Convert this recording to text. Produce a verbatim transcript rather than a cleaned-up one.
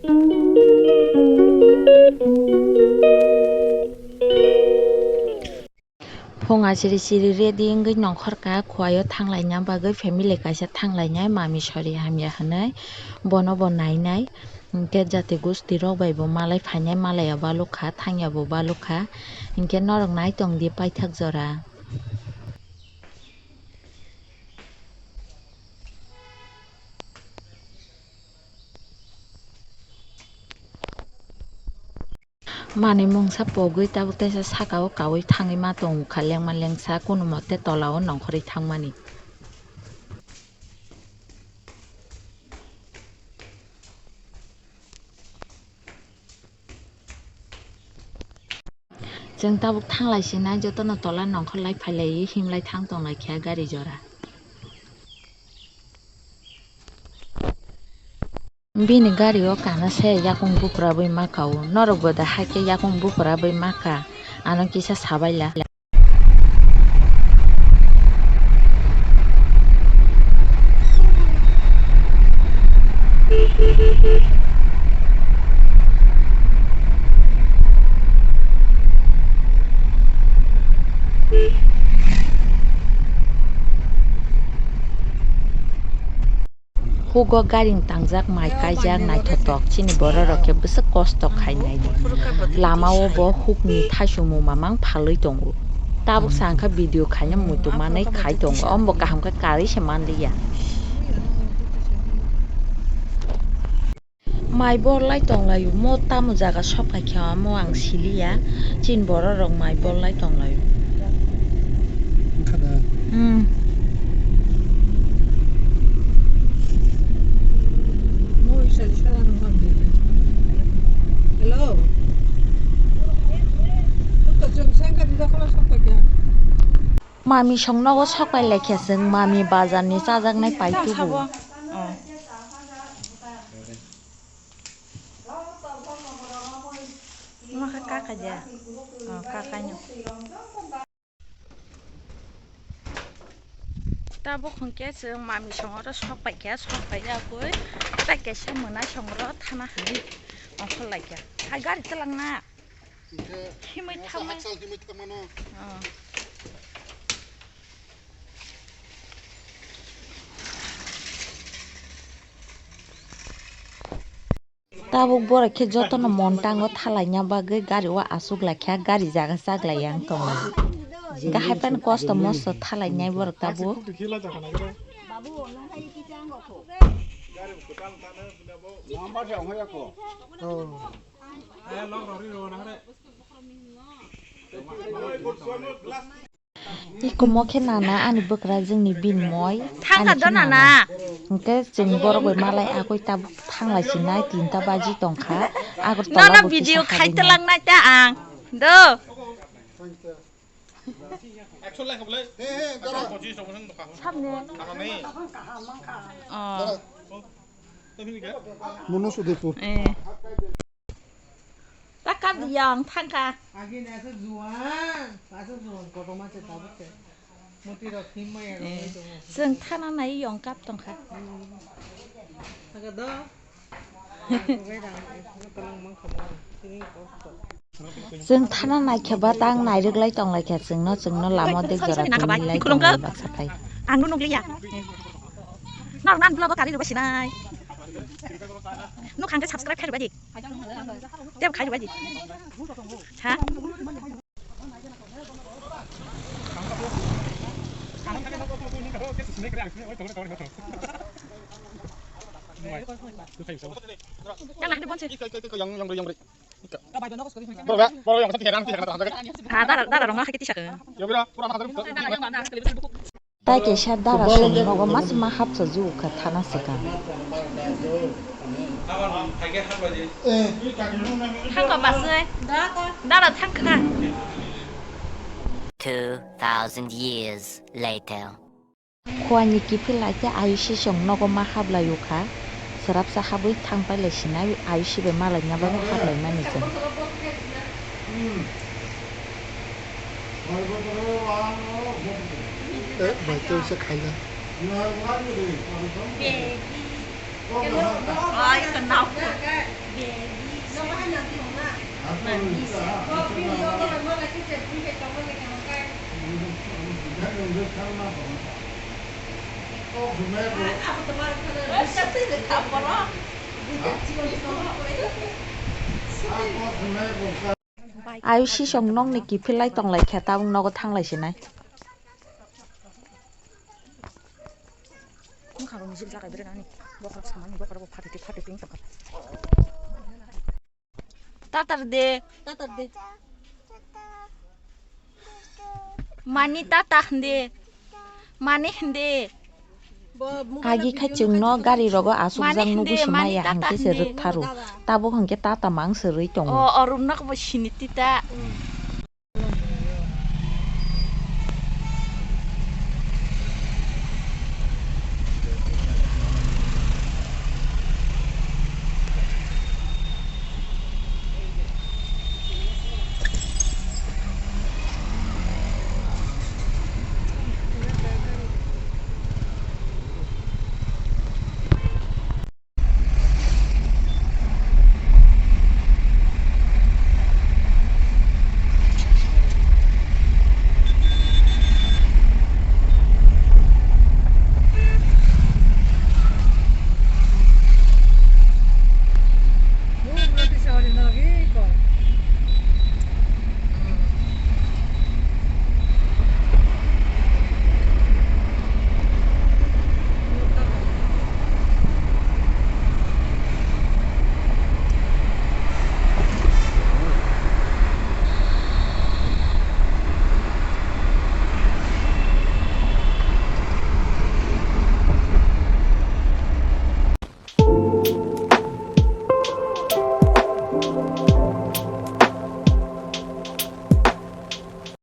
Phung achiri chiri ready wngwi nongkhor ka, khuaio thanglaina bagwi family kaisa thanglainai, mami sori hamya hwnwi bono bo nainai. Hinkhe jati gusti rok bai bo malai phainai, malaiya balukha, thangyabo balukha. Hinkhe norok nai tongdi paithak jora. Manwi mungsa pogwi tabuk teisa saka o kaui thangwi ma tongo kha lengma lengsa, kunu mote tola o nongkhorwi thangmani. Chwng tabuk thanglai sinai, jotono tola nongkhor lai phailaiwi himlai thang tonglai kha gari jora. Bini gari o kana se yakung bupra bwi maka o, norok bo da hai khe yakung bupra bwi maka, ano kisa sabaila. Hugo garing tangjak, mai kaijak, naithotok, chini borok rok khe bwswk kosto khainai. Lama o bo hukni thaisumung mamang phalwi tongo. Tabuk sa wngkha video khaina muitu manwi khai tongo, omo bo kaham khe karwi se manliya. Mai bor lai tong lai o, mo tamo jaga sok pai kha, omo ang siliya. Chini borok rok mai bor lai tong lai o. Wngkha da. Hmm. Hello. Mami song nogo sok pai lai kha chwng, mami bazar ni chajaknai pai tubu. Oh. Omo khe kaka de. Oh, kaka no. Tabuk hwnkhe chwng mami songoro sok paikha, sok paiyakwi tei kaisa mwnai songoro thana hinwi ongkhorlaikha. Hai gari twlangna. Himwi thangmano. Oh. Tabuk borok khe jotono montango thalaina bagwi gari o achuk lai kha, gari jaga chak lai yang tongo. Gahai phano kosto mosto thalainai borok tabuk. Iko mo khe nana ani bwkrajwngni binmoi. Thangkha ani do khe nana. Nana. Hwnkhe chwng borok bai malai agoi tabuk thanglai sinai tinta baji tongkha. Agartala nono bo video kisa khai habinai. Twlangnai ta ang. Do. Samne. Oh. Mono Udaipur. Eh. Ta kap di yang thangkha. Agi na sa juang, sa sa juang, kotorma se tabuk se. Muti rok him maya rok. Eh, wngwi tongo. Chwng thana nai yong kap tongkha. Hmm. Aga do. Ang kubai rang, ang kubai rang mang kha mo. Tini kosto. Chwng thana nai khe ba tang nai rwk lai tong lai kha chwng no, chwng no lama o dek jora tong lai tong lai baksa khai. Ang no nukliya. Nor nan vlog o kari rwbai sinai. Nuk hang khe subscribe khe rwbai di. Tei khai rwbai di. Ha? Yang nak di bonsi. Bro, bro, yang satu heran, heran, heran. Ah, dara, dara rong hai kiti sakhe. Ya, bro, pura makan. Tai kaisa dara song nogo mas ma hapsa ju kha thana swkang. Thangkha basai. Dara thangkha. Two thousand years later. Khuani kiphil lai khe Ayushi song nogo ma hablai o kha. Swrapsa habwi thang pai lai sinai Ayushi bai ma laina bagwi hablai mani chwng. Eh, bai tei se khaila. Ai, khe nao. Ayushi song nokni kiphilai tonglai khe tabuk nogo thanglai sinai. Bwkha rok mijil jaga berani bokhorok samani bokhorok phatiti phatiti wngtongkha. Tatar de. Tatar de. Mani tata hinde. Mani hinde. Agi khai chwngno gari rogo asukjak nugwi hinde, swmaya mani tata hangkhe se hinde. Rwktharu. Tabuk hwnkhe tata mang se rwi tongo. O, o rumnok bo sini tita.